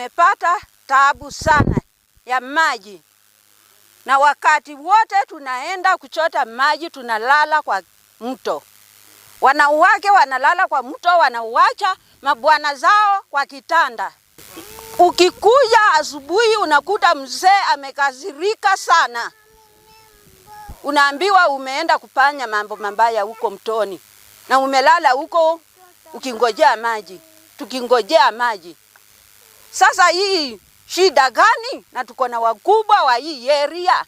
Tumepata taabu sana ya maji, na wakati wote tunaenda kuchota maji tunalala kwa mto. Wanawake wanalala kwa mto, wanauacha mabwana zao kwa kitanda. Ukikuja asubuhi unakuta mzee amekasirika sana, unaambiwa umeenda kufanya mambo mabaya huko mtoni na umelala huko ukingojea maji, tukingojea maji. Sasa hii shida gani? Na tuko na wakubwa wa hii area.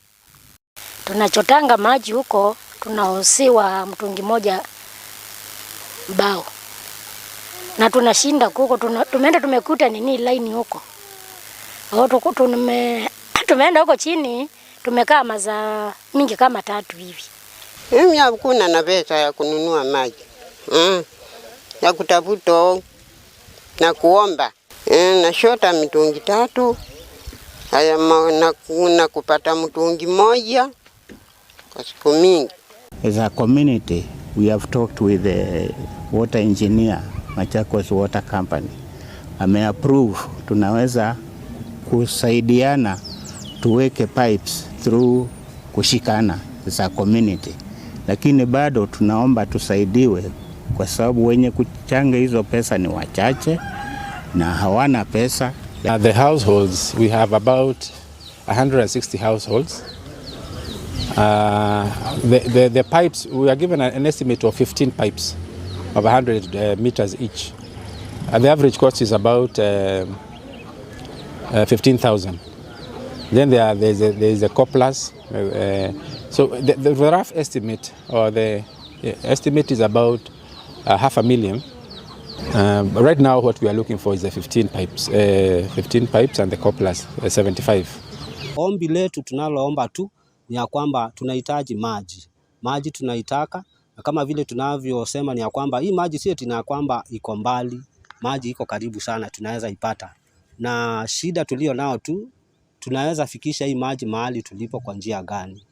Tunachotanga maji huko, tunauziwa mtungi moja mbao na tunashinda huko, tumeenda tumekuta nini line huko. Tumeenda huko chini, tumekaa masaa mingi kama 3 hivi. Mimi hakuna na pesa ya kununua maji ya kutafuta na kuomba nashota mitungi 3 haya na kupata mtungi moja kwa siku mingi. As a community, we have talked with the water engineer, Machakos Water Company. Ame approve tunaweza kusaidiana tuweke pipes through kushikana as a community, lakini bado tunaomba tusaidiwe kwa sababu wenye kuchanga hizo pesa ni wachache na hawana pesa. The households, we have about 160 households. The pipes, we are given an estimate of 15 pipes of 100 meters each. The average cost is about 15,000. Then there's a couplers. So the rough estimate or the estimate is about half a million. Right now what we are looking for is the 15 pipes, 15 pipes and the couplers, 75. Ombi letu tunaloomba tu ni ya kwamba tunahitaji maji. Maji tunaitaka, na kama vile tunavyosema ni ya kwamba hii maji si eti ya kwamba iko mbali, maji iko karibu sana, tunaweza ipata. Na shida tulio nao tu, tunaweza fikisha hii maji mahali tulipo kwa njia gani?